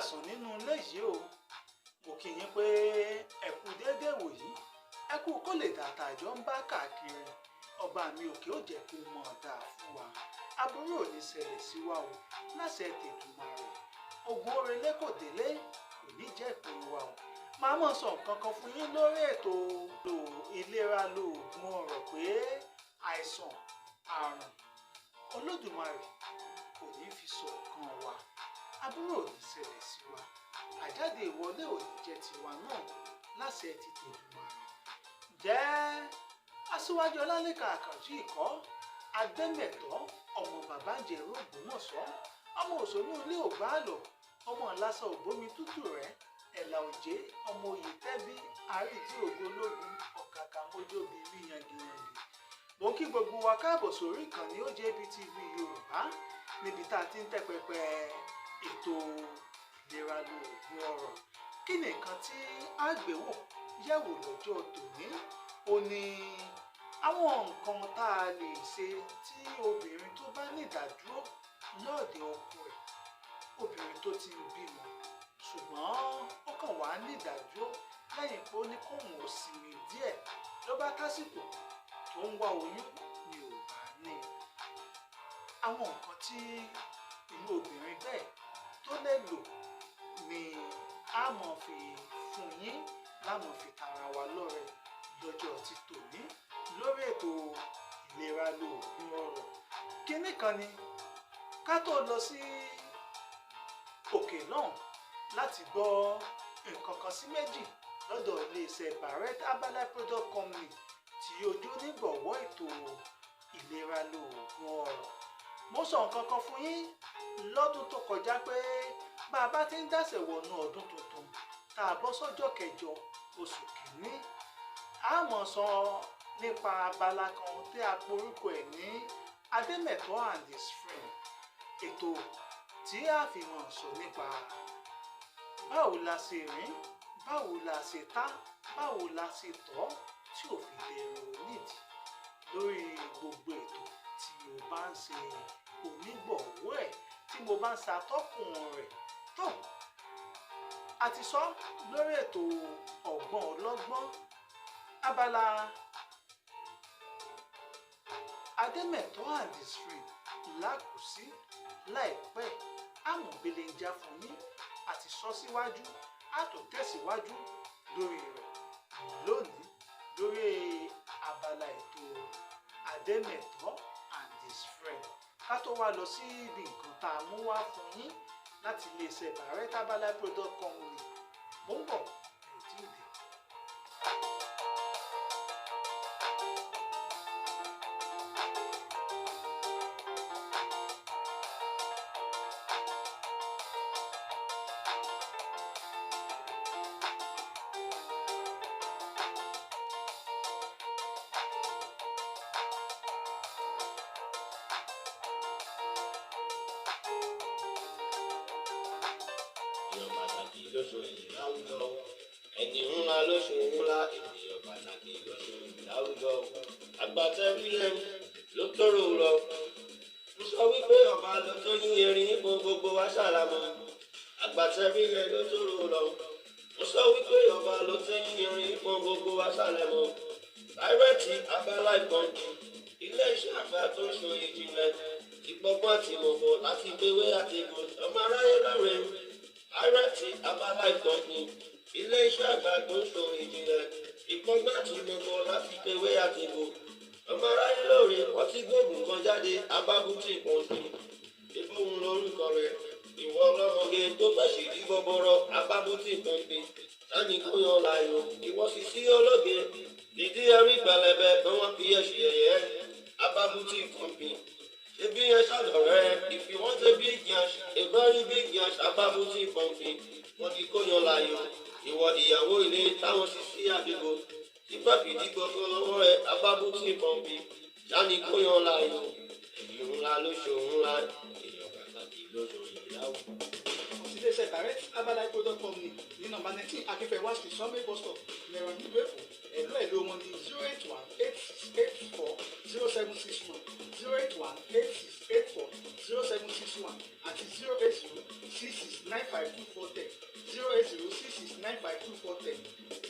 Káàsán nínú ilé yìí o. Mo kí yín pé ẹ kú déédéé wòyí, ẹ kú kó lè dàtà àjọ ń bá káàkiri. Ọba mi òkè ó jẹ́ kó mọ̀ dáa fún wa, aburú ò ní ṣẹlẹ̀ sí wa o láṣẹ tèdùmàrè. Ogun orelé kò délé kò ní jẹ́ ìpín wa o. Màá mọ̀ sọ nǹkan kan fún yín lórí ètò ìlera lóògùn ọ̀rọ̀ pé àìsàn àrùn Olódùmarè kò ní fi ṣọ̀kan wa, aburú ò ní ṣẹlẹ̀ sí wa, àjáde ìwọlé ò ní jẹ́ tiwa náà láṣẹ ti tèdùmàrè. Jẹ́ aṣíwájú Ọlálékan Àkànjí Ìkọ́ Adẹ́mẹ̀tọ́, ọmọ bàbá ń jẹ̀rọ Ògbómọ̀ṣọ́, ọmọ òṣòlú ilé ògbáàlọ̀, ọmọ ìlàsà ògbómi tútù rẹ̀, ẹ̀là òjé, ọmọ oyè tẹ́bí àrídìí ògo ológun ọ̀kàkà mójóbi mí yangiyangi. Mo kí gbogbo wa káàbọ̀ sórí ìkànnì OJB TV Yorùbá níbi tá a ti ń tẹ́ pẹpẹ ètò ìlera lóògùn ọrọ̀. Kí ni nǹkan tí a gbé wò yẹ̀wò lọ́jọ́ tòní? Ó ní àwọn nǹkan tá a lè ṣe tí obìnrin tó bá ní ìdádúró lọ́ọ̀dẹ̀ ọkọ ẹ̀, obìnrin tó ti ń bímọ ṣùgbọ́n ó kàn wá ní ìdádúró lẹ́yìn pé ó ní kóun ò sinmi díẹ̀, ló bá tásìkò tó ń wá oyún ni ò bá ní. Àwọn nǹkan tí irú obìnrin bẹ́ẹ̀ tó lè lò ni a mọ̀ fi fún yín, lámọ̀ fi tara wa lọ́rẹ lọ́jọ́ ti tòní lórí ètò ìlera lóògùn ọrọ̀. Kínní kan ni ká tó lọ sí òkè náà láti gbọ́ nǹkan kan sí méjì lọ́dọ̀ iléeṣẹ́ Barrett Herbalife Product Company tí ojú onígbọ̀wọ́ ètò ìlera lóògùn ọrọ̀. Mo sọ nǹkan kan fún yín lọ́dún tó kọjá pé bá a bá ti ń dàsẹ̀ wọnú ọdún tuntun tá a bọ́ sọ́jọ́ kẹjọ oṣù kìíní, a mọ̀ sọ nípa abala kan tí a porúkọ ẹ̀ ní Adẹ́mẹ̀tọ́ and his friend, ètò tí a fi mọ̀ sọ nípa báwo la ṣe rìn, báwo la ṣe tá, báwo la ṣe tọ́ tí ò fi dẹrùn onídìí lórí gbogbo ètò tí mo bá ń ṣe onígbọ̀wọ́ ẹ̀, tí mo bá ń ṣàtọ́kùn rẹ̀. Tó a ti sọ lórí ètò ọgbọ́n ọlọ́gbọ́n, abala Adẹ́mẹ̀tọ́ and his friend lákùsí láìpẹ́ àmọ̀bílẹ̀ ń já fún yín. Àti sọ síwájú, a tó tẹ̀síwájú lórí rẹ̀ lónìí lórí abala ètò Adẹ́mẹ̀tọ́ and his friend. Ká tó wá lọ sí ibi nǹkan tá a mú wá fún yín láti iléeṣẹ́ Barrett Herbalife Product Company. Mo ń bọ̀, mi ò tí ì dé. Èèyàn pàtàkì lóṣooṣù láwùjọ, ẹni ńlá lóṣù ńlá, ènìyàn pàtàkì lóṣooṣù láwùjọ. Àgbàtẹ́bílẹ̀ ló tóró lọ. Ń sọ wípé ọba ló tó yín erin nípo gbogbo wa ṣàlámọ́. Àgbàtẹ́bílẹ̀ ló tóró lọ. Ń sọ wípé ọba ló tó yín erin nípo gbogbo wa ṣàlẹ́mọ́. Barrett Herbalife Company, ilé iṣẹ́ àgbà tó ń ṣe ìjìnlẹ̀ ìgbọ́gbọ́n àti ìmọ̀fọ̀ láti gbéwé àti egbò ọmọ aráyé lọ́rẹ̀ẹ́. Barrett Herbalife Company, ilé iṣẹ́ àgbà tó ń ṣe ìjìnlẹ̀ ìgbọ́gbọ́n àti ìmọ̀fọ̀ láti gbéwé àti egbò ọmọ aráyé lóore. Wọ́n ti gbóògùn kan jáde, abábùtì pọ̀npì ìbóhun lórúkọ rẹ̀. Ìwọ ọlọ́mọge tó fẹ́ ṣèdí gbọgbọrọ, abábùtì pọ̀npì sani kó yan láàyò. Ìwọ sì sí ológe ìdí ẹrí pẹlẹbẹ tó wọ́n fi ẹ̀ṣì ẹ̀yẹ, abábùtì pọ̀npì ṣebí yẹn ṣàlọ̀rẹ́. If you want a big yansh, a very big yansh, abábùtì pọ̀npì wọ́n ti kó yan láàyò. Ìwọ ìyàwó ilé táwọn sì sí àdúgbò tí bá fìdí gbọgbọ lọ́wọ́ rẹ̀, abábùtì pọ̀npì sani kó yan láàyò. Èyí ńlá lóṣù ńlá, èèyàn pàtàkì lóṣù ìyàwó. Iléeṣẹ́ Barrett Herbalife Product Company ní nọ́mbà 19 Akínfẹ́wá Street, Sunday bus stop, Mẹ́rọ̀ nílùú Èkó. Ẹ̀lú ẹ̀lú wọn ní 08186840761, 08186840761 àti 080 six six nine five two four ten, 08066952410.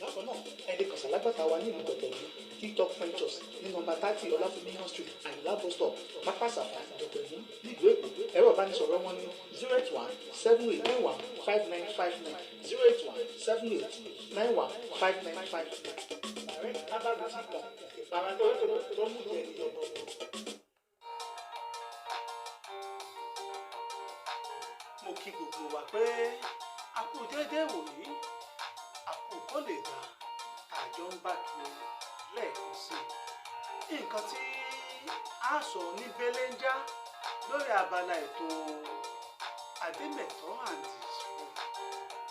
Bákan náà, ẹ lè kàn sí alágbàtà wa nílùú Dọ̀pẹ̀mú, TikTok Ventures, ní nọ́mbà 30 Ọláfúnmíyàn Street, Àyìnlá bus stop, Pápá-Sàfà, Dọ̀pẹ̀mú, nílùú Èkó. Ẹ̀rọ ìbánisọ̀rọ̀ wọn ní 08178915959, 08178915959. Ààrẹ Tábàlù ti gbà ìpara tó mú jẹ ní ọgbọ̀n. Mo kí gbogbo wa pé a kú déédéé wòyí, a kú kó lè dà tàjọ ń bá kiri lẹ́ẹ̀kan sí i. Nǹkan tí a sọ ní belenja lórí abala ètò Adémẹ̀tọ́ and his friend,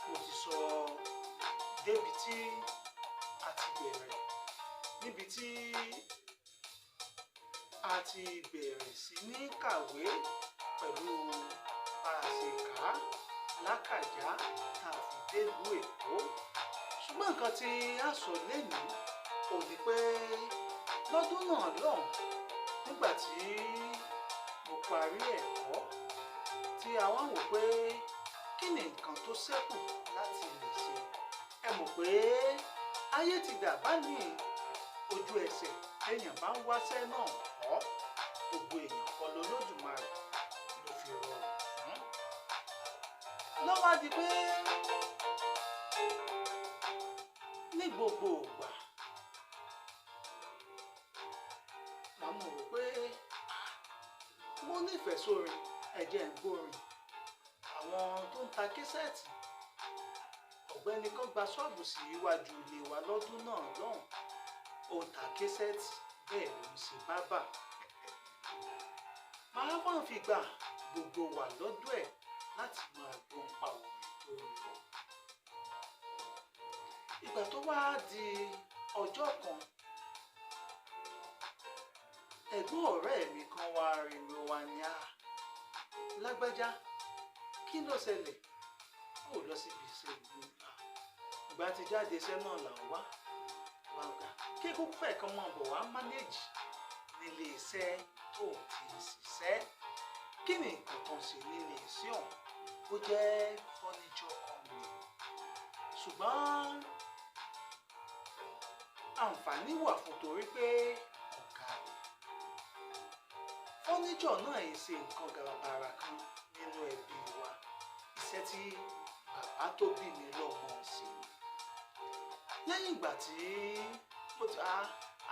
mo ti sọ débi tí a ti bẹ̀rẹ̀, níbi tí a ti bẹ̀rẹ̀ sí ní kàwé pẹ̀lú bá a ṣe kà á lákàjá tá a fi délùú Èkó. Ṣùgbọ́n nǹkan tí a sọ lénìí ò ní pé lọ́dún náà lọ́hùn, nígbà tí mo parí ẹ̀kọ́, tí a wá wò pé kí ni nǹkan tó ṣẹ́kù láti lè ṣe. Ẹ mọ̀ pé ayé ti dà bá ní ojú ẹsẹ̀, èèyàn bá ń wáṣẹ́ náà kọ́, gbogbo èèyàn kọ́ lOlódùmarè ló fi rọrùn fún. Ló wá di pé ní gbogbo ìgbà màá mọ̀ wò pé mo nífẹ̀ẹ́ sórin, ẹ jẹ́ n gbórin. Àwọn tó ń ta késẹ́ẹ̀tì, ọ̀gbẹ́ni kan gba ṣọ́ọ̀bù sí iwájú ilé wa lọ́dún náà lọ́hùn, ó ń ta késẹ́ẹ̀tì bẹ́ẹ̀ ló ń ṣe bábà. Màá wọ́n fi gbà gbogbo wà lọ́dọ̀ ẹ̀ láti máa gbọ́n pa orin tó ń lọ. Ìgbà tó wá di ọjọ́ kan, ẹ̀gbọ́n ọ̀rẹ́ mi kan wá rí mi wá ní à, lágbájá, kí ló ṣẹlẹ̀? Ó lọ síbi iṣẹ́ ìlú. Ìgbà tí jáde iṣẹ́ náà là ń wá. Wá gbà kí kúkú fẹ́ kan máa bọ̀ wá mánéjì nílé iṣẹ́ tó ti ń ṣiṣẹ́. Kí ni nǹkan tó ń ṣe nílé iṣẹ́ ọ̀hún? Ó jẹ́ furniture company. Ṣùgbọ́n àǹfààní wà fún torí pé ọ̀gá furniture náà yìí ṣe nǹkan gàràbàrà kan nínú ẹbí wa. Iṣẹ́ tí bàbá tó bí mi lọ́mọ ṣe. Lẹ́yìn ìgbà tí mo ti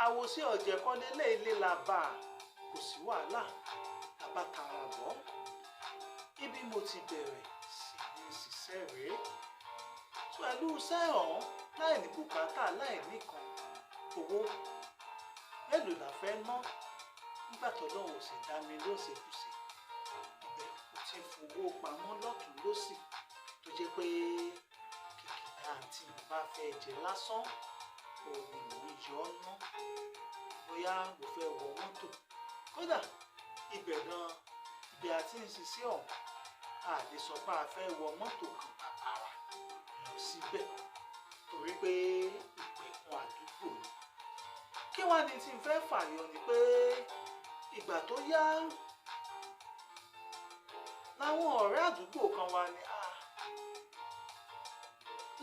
àwòṣe ọ̀jẹ̀ kọ́lé ilé la bá a, kò sí wàhálà, bàbá tara bọ̀. Ibi mo ti bẹ̀rẹ̀ sí ní ṣiṣẹ́ rèé. Pẹ̀lú iṣẹ́ ọ̀hún, láì ní bùkátà, láì ní kan owó mélòó la fẹ́ ná nígbà tó lọ́wọ́ ò sì dá mi lóṣèkúṣe. Ibẹ̀ mo ti fowó pamọ́ lọ́tùn lósì tó jẹ́ pé kìkìdá tí mo bá fẹ́ jẹ lásán òun ni mò ń yọ ọ́ ná. Bóyá mo fẹ́ wọ mọ́tò, kódà ibẹ̀ gan ibi àti ń ṣiṣẹ́ ọ̀hún, a lè sọ pé a fẹ́ wọ mọ́tò kan bàbàrà lọ síbẹ̀ torí pé ìpẹ̀kun àdúgbò ni. Kí wá ni tí n fẹ́ fàyọ ni pé ìgbà tó yá láwọn ọ̀rẹ́ àdúgbò kan wá ní à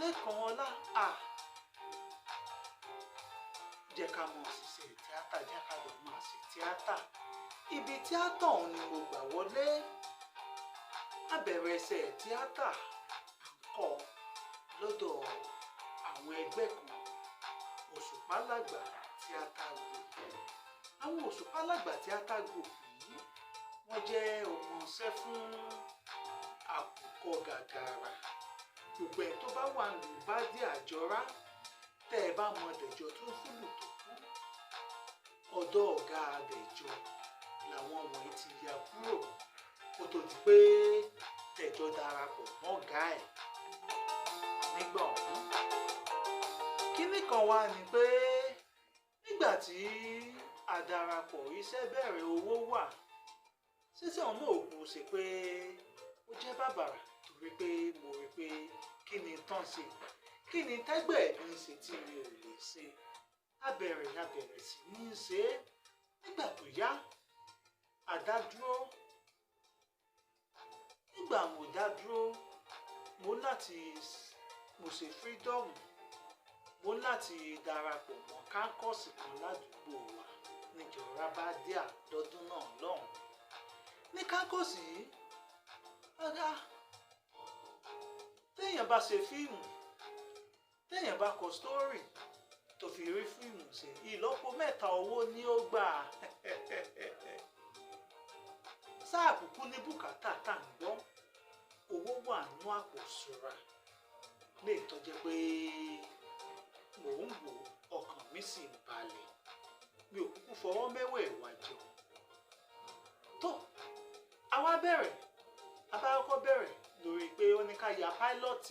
Lẹ́kan Ọlá, à jẹ́ ká mọ̀ ṣiṣẹ́ tíátà, jẹ́ ká lọ máa ṣe tíátà. Ibi tíátà ọ̀hún ni mo gbà wọlé. A bẹ̀rẹ̀ ẹsẹ̀ tíátà à ń kọ́ lọ́dọ̀ àwọn ẹgbẹ́ kan, Òṣùpálàgbà Theatre Group. Àwọn Òṣùpálàgbà Theatre Group yìí wọ́n jẹ́ ọmọọṣẹ́ fún Àkùkọ Gàgàrà. Gbogbo ẹ̀ tó bá wà ní Bádé Àjọrá, tẹ́ ẹ bá mọ Dẹ̀jọ́ tó ń fúlù tó kú, ọ̀dọ̀ ọ̀gá Dẹ̀jọ́ làwọn wọ̀nyí ti ya kúrò kó tó di pé Dẹ̀jọ́ darapọ̀ mọ́ ọ̀gá ẹ̀ nígbà ọ̀hún. Kíní kan wá ni pé nígbà tí a darapọ̀ iṣẹ́ bẹ̀rẹ̀, owó wà. Ṣíṣe ọ̀hún náà kò ṣe pé ó jẹ́ bàbàrà torí pé mo rí pé kí ni tán ṣe, kí ni tẹ́gbẹ́ mi ṣe tí mi ò lè ṣe. A bẹ̀rẹ̀ sí ní ṣe é. Nígbà tó yá, a dá dúró. Nígbà mo dá dúró, Mo ní láti mo ṣe freedom, mo ní láti darapọ̀ mọ́ caucus kan ládùúgbò wa níjọra bá díà lọ́dún náà lọ́hùn. Ní caucus yìí, ọ̀gá, téèyàn bá ṣe fíìmù, téèyàn bá kọ story tó fi rí fíìmù ṣe, ìlọ́po mẹ́ta owó ni ó gbà. Sáà kúkú ní bùkátà tá à ń gbọ́, owó wà nú àpò ìṣúra lè tọ́jẹ́ pé mò ń wò, ọkàn mi sì ń balẹ̀, mi ò kúkú fọwọ́ mẹ́wẹ̀ẹ̀wá jẹun. Tó àwa bẹ̀rẹ̀, abákọ́kọ́ bẹ̀rẹ̀ lórí pé ó ní ká ya pilot,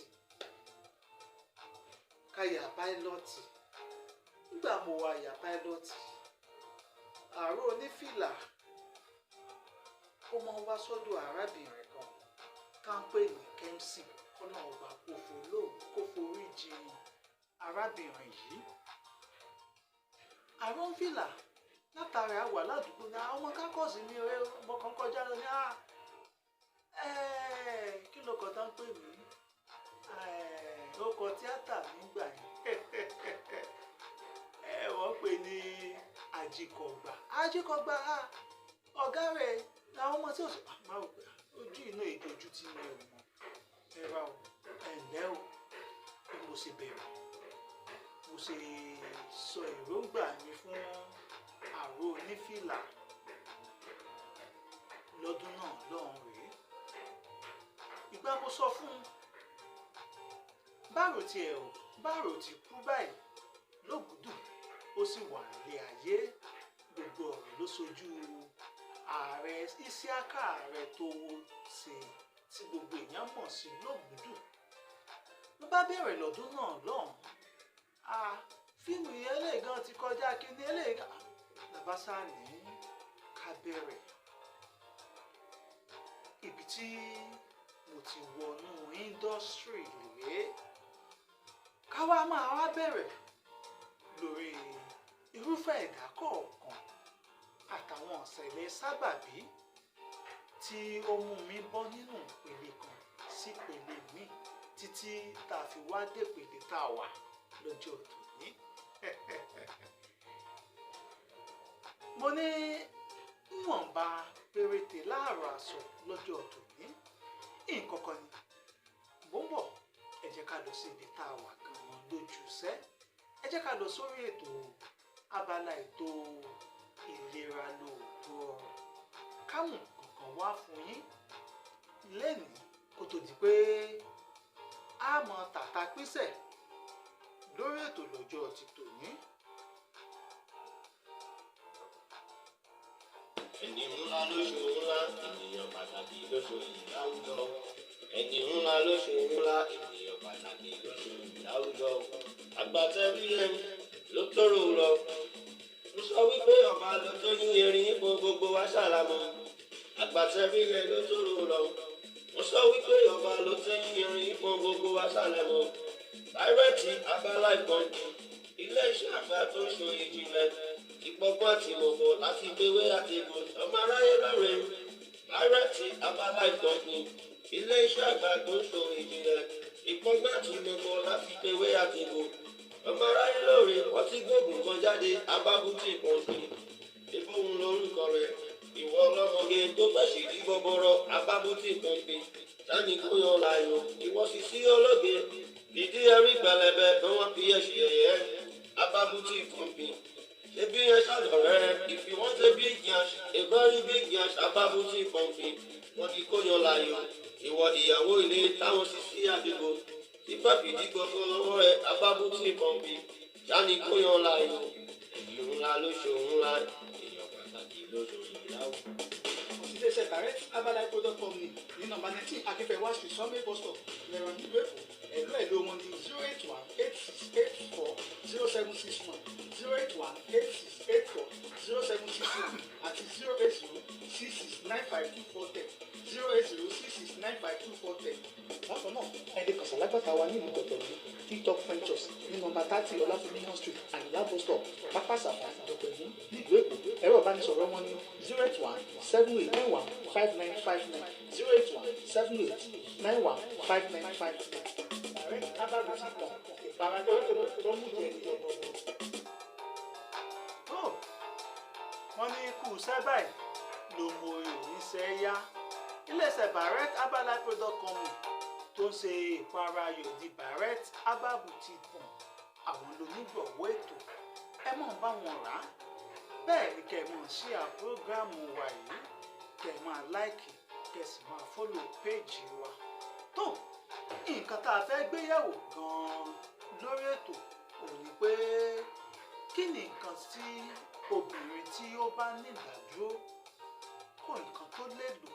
ká ya pilot. Nígbà mo wá ya pilot, àárọ̀ onífìlà ó máa ń wá sọ́dọ̀ arábìnrin kan tá ń pè ní Kemsi, kọ́nà ọba kò fòló kó forí jìn arábìnrin yìí. Àárọ̀ fìlà látara àwà ládùúgbò ní àwọn ọmọ caucus ní ọ̀rẹ́ ọmọ kan kọjá lọ ní kí ló kọ tá ń pè mí, ó kọ tíátà nígbà yẹn, wọ́n pè ní Àjíkọ̀gbà. Àjíkọ̀gbà, ọ̀gá rẹ̀ làwọn ọmọ tí ó sọ máa wò pé ojú iná èdè ojú tí mi ò mọ̀, ẹ ra o, ẹ ǹlẹ́ o. Bí mo ṣe bẹ̀rẹ̀, mo ṣe sọ èròǹgbà mi fún àrò onífìlà lọ́dún náà lọ́hùn rèé. Ìgbà mo sọ fún un, báàrò tiẹ̀ o, báàrò ti kú báyìí lógùdù, ó sì wà nílé ayé. Gbogbo ọ̀rọ̀ ló sojú ààrẹ Isiaka ààrẹ tó ṣe tí gbogbo èèyàn mọ̀ sí lógùdù. Mo bá bẹ̀rẹ̀ lọ́dún náà lọ́hùn, fíìmù yẹn eléyìí gan ti kọjá kíní eléyìí gan bàbá sáà ní ká bẹ̀rẹ̀. Ibi tí mo ti wọnú industry rèé. Ká wá máa wá bẹ̀rẹ̀ lórí irúfẹ́ ẹ̀dá kọ̀ọ̀kan àtàwọn ìṣẹ̀lẹ̀ sábàbí tí ó mú mi bọ́ nínú ìpele kan sí ìpele míì títí tá a fi wá dé ìpele tá a wà lọ́jọ́ tòní. Mo ní níwọ̀nba péréte láàárọ̀ àṣọ lọ́jọ́ tòní, nǹkan kan ni mò ń bọ̀. Ẹ jẹ́ ká lọ sí ibi tá a wà gan-an lójú iṣẹ́. Ẹ jẹ́ ká lọ sórí ètò abala ètò ìlera lóògùn ọrọ̀, káwọn kankan wá fún yín lẹ́nìí kó tó di pé a mọ tàta písẹ̀ lórí ètò lọ́jọ́ ti tòní. Ẹni ńlá lóṣù ńlá, ènìyàn pàtàkì lóṣù yìí láwùjọ. Ẹni ńlá lóṣù ńlá, ènìyàn pàtàkì lóṣù yìí láwùjọ. Àgbàtẹ́bí lẹ́nu ló tóró lọ. Ń sọ wípé ọba ló tó yín erin ipò gbogbo wa ṣàlámọ́. Àgbàtẹ́bí rẹ̀ ló tóró lọ. Ń sọ wípé ọba ló tó yín erin ipò gbogbo wa ṣàlámọ́. Báírẹ̀tì abala ìpọ́njú, ilé iṣẹ́ àgbà tó ń ṣòye jinlẹ̀. Ìpọ́pọ́ àti mọ̀mọ́ láti gbéwé àti egbò ọmọ aráyé lọ́rẹ̀. Báírẹ̀tì abala ìpọ́njú, ilé iṣẹ́ àgbà tó ń ṣòye jinlẹ̀. Ìpọ́npọ́ àti mọ̀mọ́ láti gbéwé àti egbò ọmọ aráyé lóore. Wọ́n ti gbóògùn kan jáde, abábùtì pọ̀npì ìbóhun lórúkọ rẹ̀. Ìwọ ọlọ́mọge tó fẹ́ ṣìdí gbọgbọrọ, abábùtì pọ̀npì sani kó yan láàyò. Ìwọ sì sí ológe ìdí ẹrí pẹlẹbẹ ni wọ́n fi ẹ̀ ṣe ẹ̀yẹ, abábùtì pọ̀npì ṣebí ẹ ṣàlọ̀rẹ́. If you want a big yansh, a very big yansh, abábùtì pọ̀npì wọ́n ti kó yan láàyò. Ìwọ ìyàwó ilé táwọn sì sí àdúgbò ìfẹ́ fìdí gbọ́gbọ́ lọ́wọ́ rẹ̀, abábùtì pọ̀npì sani kó yan láàyò. Èyí ńlá lóṣù ńlá, èèyàn pàtàkì lóṣù ìyáwó. Iléeṣẹ́ Direct Herbalife Product Company ní nọ́mbà 19 Akínfẹ́wá Street, Sunday bus stop, Mẹ́rọ̀ nílùú Èkó. Ẹ̀lú ẹ̀lú wọn ní 08186840761, 0818684. 0761 àti 08066952410, 08066952410. Bákan náà, ẹ lè kàn sí alágbàtà wa nílùú Dọ̀pẹ̀mú, TikTok Ventures, ní nọ́mbà 30 Ọláfúnmíyàn Street, Àyìnlá bus stop, Pápá Sàfà, Dọ̀pẹ̀mú, nílùú Èkó. Ẹ̀rọ ìbánisọ̀rọ̀ wọn ní 08178915959, 08178915959. Ààrẹ Herbal Boutique Pump, ìpara tó mú jẹ ìjọba. Tó wọ́n ní kú sẹ́bàì ló mọ ìròyìn ṣe yá. Iléeṣẹ́ Barrett Herbal Life Product Company tó ń ṣe ìpara yòdì Barrett Herbal Boutique Pump, àwọn lónígbọ̀wọ́ ètò. Ẹ mọ̀ ń bá wọn rà á, bẹ́ẹ̀ ni kẹ́ ẹ mọ̀ ṣí à prógráàmù wa yìí, kẹ́ ẹ máa láìkì, kẹ́ ẹ sì máa fọ́lò péèjì wa. Tó nǹkan tá a fẹ́ gbéyàwó gan-an lórí ètò òun ni pé kí ni nǹkan tí obìnrin tí ó bá ní ìdádúró kó nǹkan tó lè lò.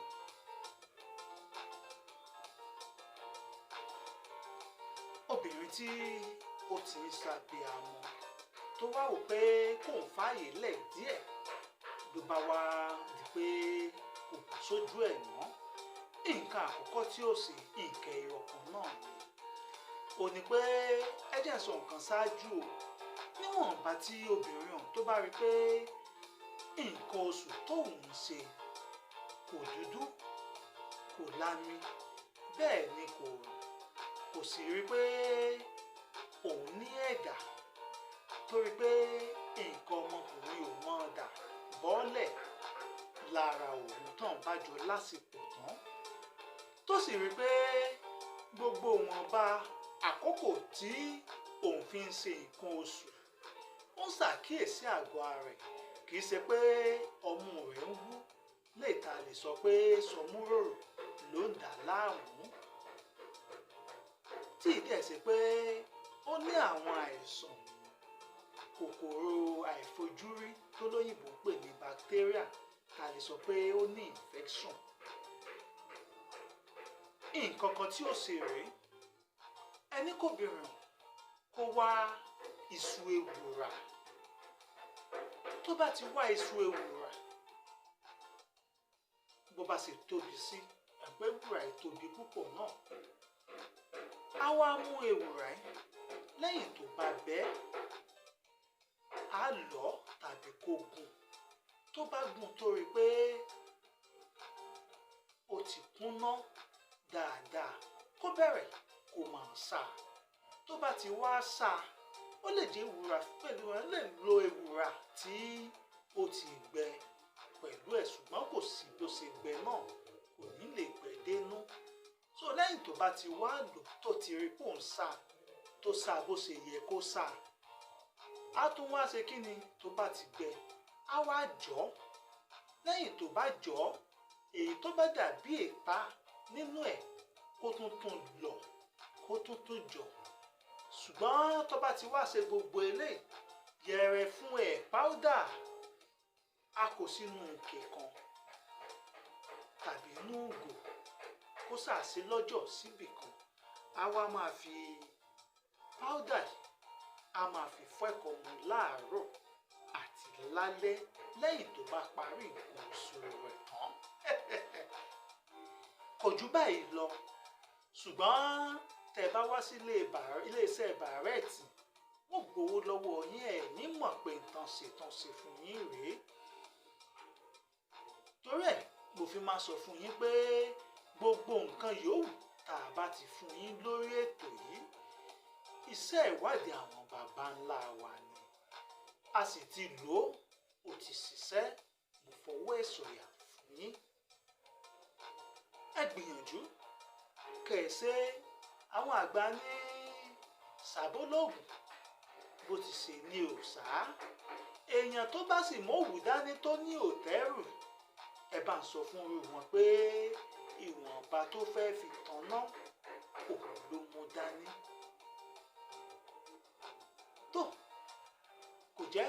Obìnrin tí ó ti ń ṣàbíamọ tó wá wò pé kóun fààyè lẹ̀ díẹ̀ ló bá wá di pé kò bá sójú ẹ̀ mọ́, nǹkan àkọ́kọ́ tí ó ṣe, nǹkan ẹyọ kan náà ni ò ní pé ẹ jẹ́ n sọ nǹkan ṣáájú o. Níwọ̀nba tí obìnrin ọ̀hún tó bá rí pé nǹkan oṣù tóun ń ṣe kò dúdú, kò lámì, bẹ́ẹ̀ ni kò rùn, kò sì rí pé òun ní ẹ̀dà, torí pé nǹkan ọmọkùnrin ò mọ̀ dà bọ́lẹ̀ lára òun tán bá jọ lásìkò tán, tó sì rí pé gbogbo ìwọ̀nba àkókò tí òun fi ń ṣe nǹkan oṣù, ó ń ṣàkíyèsí àgọ́ ara rẹ̀, kì í ṣe pé ọmú rẹ̀ ń wú lè ta lè sọ pé sọmúròrò ló ń dà láàmú, tí ì dẹ̀ ṣe pé ó ní àwọn àìsàn kòkòrò àìfojúrí tó lóyìnbó ń pè ní bacteria, ta lè sọ pé ó ní infection. Nǹkan kan tí ó ṣe rèé, ẹni kò bìrìn kó wá iṣu ewùrà. Tó bá ti wá iṣu ewùrà, bó bá ṣe tóbi sí, ẹ̀pẹ́ ewùrà yìí tóbi púpọ̀ náà, á wá mú ewùrà yìí lẹ́yìn tó bá bẹ́, á lọ̀ tàbí kó gún. Tó bá gún tó rí pé ó ti kúnná dáadáa, kó bẹ̀rẹ̀ kó máa sá. Tó bá ti wá sá, ó lè jẹ́ ewùrà pẹ̀lú ẹ̀, lè lo ewùrà tí ó ti gbẹ pẹ̀lú ẹ̀, ṣùgbọ́n kò sí bó ṣe gbẹ náà, kò ní lè gbẹ dénú. So lẹ́yìn tó bá ti wá lò tó ti rí pò ń sá, tó sá bó ṣe yẹ kó sá, á tún wá ṣe kí ni, tó bá ti gbẹ, á wá jọ̀. Lẹ́yìn tó bá jọ̀, èyí tó bá dàbí èpá nínú ẹ̀, kó tún tún lọ̀, kó tún tún jọ̀. Ṣùgbọ́n tó bá ti wá ṣe gbogbo eléyìí, yẹrẹ fún ẹ̀ páúdà, a kó sínú òkè kan tàbí inú ògò, kó sàṣe lọ́jọ́ síbì kan. A wá máa fi páúdà yìí, a máa fi fọ́ ẹ̀kọ mu láàárọ̀ àti lálẹ́ lẹ́yìn tó bá parí nǹkan oṣù rẹ̀ tán. Kò jù báyìí lọ. Ṣùgbọ́n tẹ́ bá wá sí ilé iṣẹ́ Barrett, wọ́n gbowó lọ́wọ́ yín, ẹ̀ ní mọ̀ pé nǹkan ṣe tán ṣe fún yín rèé. Torí ẹ̀ mo fi máa sọ fún yín pé gbogbo nǹkan yòówù tá a bá ti fún yín lórí ètò yìí, iṣẹ́ ìwádìí àwọn baba ńlá wa ni. A sì ti lò ó, ó ti ṣiṣẹ́, mo fọwọ́ ẹ̀ sọ̀yà fún yín. Ẹ gbìyànjú kẹ̀ ẹ́ ṣe. Àwọn àgbà ní sàbólògùn bó ti ṣe ní òòṣà. Èèyàn tó bá sì mọ̀wù dání tó ní òtẹ́rù, ẹ bá ń sọ fún irú wọn pé ìwọ̀nba tó fẹ́ fi tanná òun ló mú dání. Tó kò jẹ́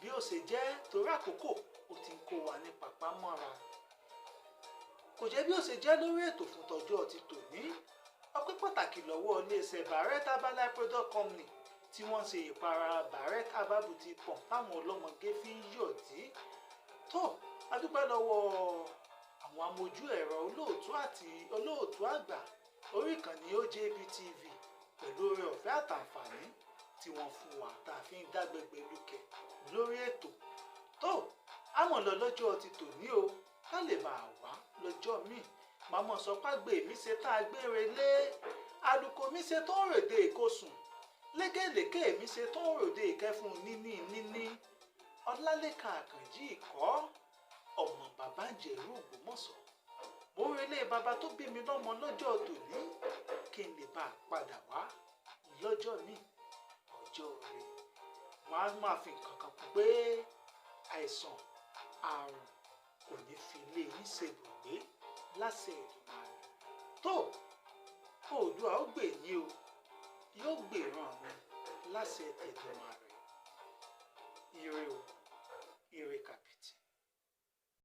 bí ó ṣe jẹ́, torí àkókò ó ti ń kó wa ní pàpá mọ́ra. Kò jẹ́ bí ó ṣe jẹ́ lórí ètò fún tọjọ́ ti tòní. Ọpẹ́ pàtàkì lọ́wọ́ iléeṣẹ́ Barrett Herbal Life Product Company Tí wọ́n ṣe ìpara Barret Herbal Beauty Pump táwọn ọlọ́mọge fi ń yọ̀dí. Tó adúpẹ́ lọ́wọ́ àwọn amójú ẹ̀rọ, olóòtú àti olóòtú àgbà orí ìkànnì OJB TV, pẹ̀lú oore ọ̀fẹ́ àtàǹfààní tí wọ́n fún wa tá a fi ń dágbẹ́gbẹ́ lókè lórí ètò. Tó àmọ́ lọ lọ́jọ́ ti tòní o, ká lè bá a wá lọ́jọ́ míì. Màmá sọ pàgbé mi ṣe tá a gbére lé, alùkò mi ṣe tó ń rèdè ìkosùn, lékèlékè mi ṣe tó ń ròde ìkẹfun níní níní. Ọlálẹ́kan Àkànjí Ìkọ́, ọmọ bàbá ń jẹ̀rú Ògbómọ̀ṣọ́, mo ń relé bàbá tó bí mi lọ́mọ lọ́jọ́ tòní, kí n lè bá a padà wá lọ́jọ́ míì, ọjọ́ rẹ̀. Màá máa fi nǹkan kan kún pé àìsàn àrùn kò ní fi ilé yín ṣebùgbé láṣẹ Èdùmàrè. Tó Oòduà ó gbè yín o, yóò gbèrán mi láṣẹ Èdùmàrè.